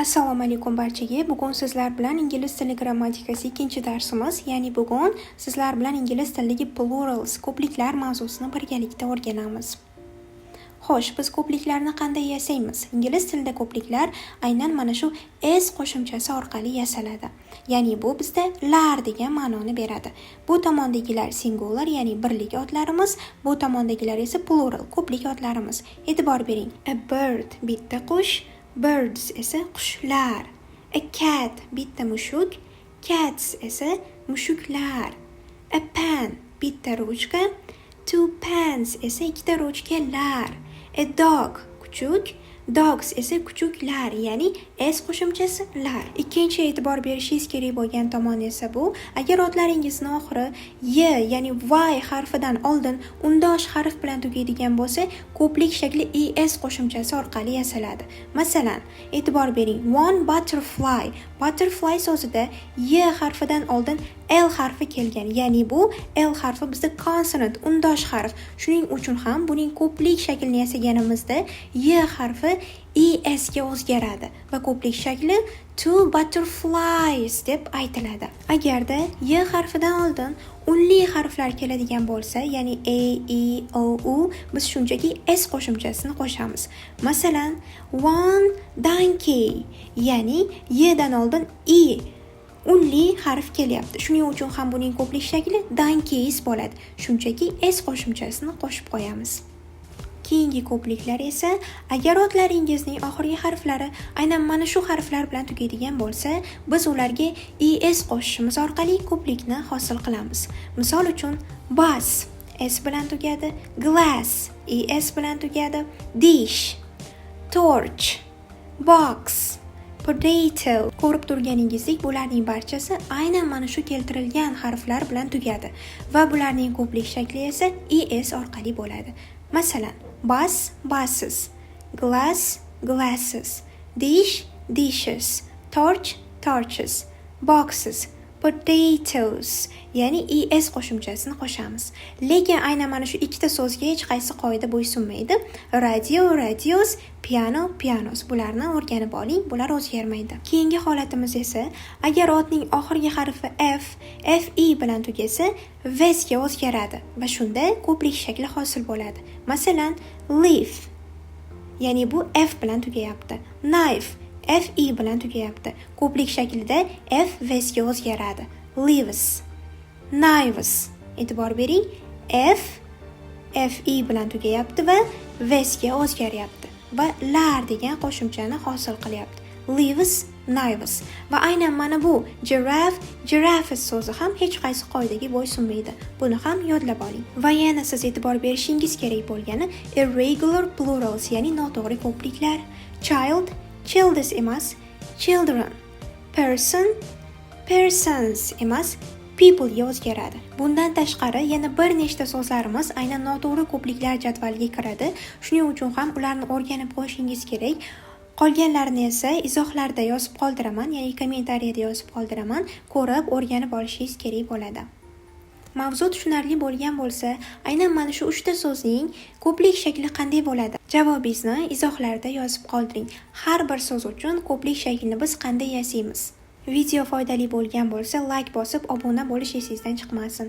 Assalomu alaykum barchaga. Bugun sizlar bilan ingliz tili grammatikasi ikkinchi darsimiz, ya'ni bugun sizlar bilan ingliz tilidagi plurals, ko'pliklar mavzusini birgalikda o'rganamiz. Xo'sh, biz ko'pliklarni qanday yasaymiz? Ingliz tilida ko'pliklar aynan mana shu s qo'shimchasi orqali yasaladi. Ya'ni bu bizda lar degan ma'noni beradi. Bu tomondagilar singular, ya'ni birlik otlarimiz, bu tomondagilar esa plural, ko'plik otlarimiz. E'tibor bering. A bird bitta qush, birds esa qushlar. A cat bitta mushuk, cats esa mushuklar. A pen bitta ruchka, two pens esa ikkita ruchkalar. A dog kuchuk, dogs esa kuchuklar, ya'ni s qo'shimchasi lar. Ikkinchi e'tibor berishingiz kerak bo'lgan tomon esa bu, agar otlaringizni oxiri y, ya'ni y harfidan oldin undosh harf bilan tugaydigan bo'lsa, ko'plik shakli es qo'shimchasi orqali yasaladi. Masalan, e'tibor bering, one butterfly. Butterfly so'zida y harfidan oldin l harfi kelgan, ya'ni bu l harfi bizda consonant, undosh harf. Shuning uchun ham buning ko'plik shaklini yasaganimizda y harfi es ga o'zgaradi va ko'plik shakli two butterflies deb aytiladi. Agarda y harfidan oldin unli harflar keladigan bo'lsa, ya'ni a, e, o, u, biz shunchaki s qo'shimchasini qo'shamiz. Masalan, one donkey, ya'ni y dan oldin e unli harf kelyapti. Shuning uchun ham buning ko'plik shakli donkeys bo'ladi. Shunchaki s qo'shimchasini qo'shib qo'yamiz. Keyingi ko'pliklar esa, agar otlaringizning oxirgi harflari aynan mana shu harflar bilan tugaydigan bo'lsa, biz ularga es qo'shishimiz orqali ko'plikni hosil qilamiz. Misol uchun, bus s bilan tugadi, glass es bilan tugadi, dish, torch, box, potato. Ko'rib turganingizdek, bularning barchasi aynan mana shu keltirilgan harflar bilan tugadi va bularning ko'plik shakli esa es orqali bo'ladi. Masalan, bus, buses, glass, glasses, dish, dishes, torch, torches, boxes, potatoes, ya'ni es qo'shimchasini qo'shamiz. Lekin aynan mana shu ikkita so'zga hech qaysi qoida bo'ysunmaydi: radio, radios, piano, pianos. Bularni o'rganib oling, bular o'zgarmaydi. Keyingi holatimiz esa, agar otning oxirgi harfi f, fe bilan tugasa, ves ga o'zgaradi va shunda ko'plik shakli hosil bo'ladi. Masalan, leaf, ya'ni bu f bilan tugayapti, knife fe bilan tugayapti. Ko'plik shaklida f ves ga o'zgaradi: leaves, knives. E'tibor bering, f fe bilan tugayapti va ves ga o'zgaryapti va lar degan qo'shimchani hosil qilyapti: leaves, knives. Va aynan mana bu giraffe, giraffes so'zi ham hech qaysi qoidaga bo'ysunmaydi, buni ham yodlab oling. Va yana siz e'tibor berishingiz kerak bo'lgani irregular plurals, ya'ni noto'g'ri ko'pliklar. Child, childs emas, children. Person, persons emas, people ga o'zgaradi. Bundan tashqari, yana bir nechta so'zlarimiz aynan noto'g'ri ko'pliklar jadvaliga kiradi. Shuning uchun ham ularni o'rganib qo'yishingiz kerak. Qolganlarini esa izohlarda yozib qoldiraman, ya'ni kommentariyada yozib qoldiraman, ko'rib o'rganib olishingiz kerak bo'ladi. Mavzu tushunarli bo'lgan bo'lsa, aynan mana shu uchta so'zning ko'plik shakli qanday bo'ladi? Javobingizni izohlarda yozib qoldiring. Har bir so'z uchun ko'plik shaklini biz qanday yasaymiz? Video foydali bo'lgan bo'lsa, layk bosib, obuna bo'lish esingizdan chiqmasin.